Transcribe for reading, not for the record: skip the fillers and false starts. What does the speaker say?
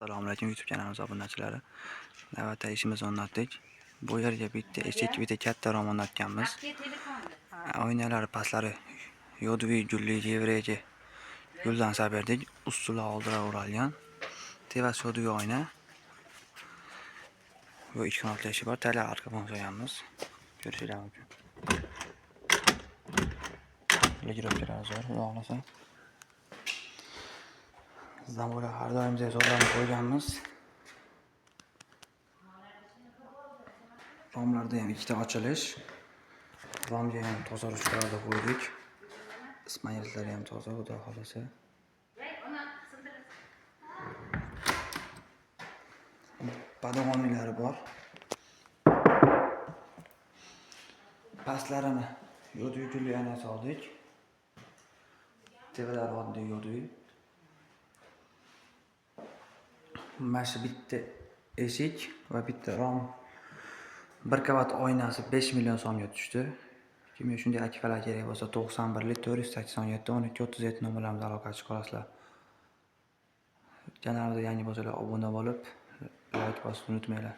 Assalomu alaykum, YouTube kanalimiz obunachilari. Navbatdagi ishimizni o'rnatdik. Bu yerga bitta eshik, bitta katta rom o'rnatganmiz. Oynalari pastlari yodviy gulli yevreyga guldan berdik. Ustuli oldilar o'ralgan. Tevasi yodviy oyna. Bu ikki qanotli eshik bor. Taylar arka fon qo'yganmiz. Ko'rishinglar mumkin. Регулировка zo'r, xudo xohlasa. Bizdan bo'lak har doimgidek zo'rlarni qo'yganmiz. Romlarda ham ikkita ochilish. Romga ham toza ruchkalarda qo'ydik. Ismaillar ham toza, xudo xohlasa. Podog'onliklari bor. Pastlarini yo'd gulli ayna soldik. Tevalari oddiy yo'd. Mana shu bitta eshik va bitta rom, bir qavat oynasi 5 million so'mga tushdi. Kimga shunday akfalar kerak bo'lsa, 91 487 12 37 nomerlarimizga aloqaga chiqa olasizlar. Kanalimizga yangi bo'lsalar, obuna bo'lib, layk bosishni unutmanglar.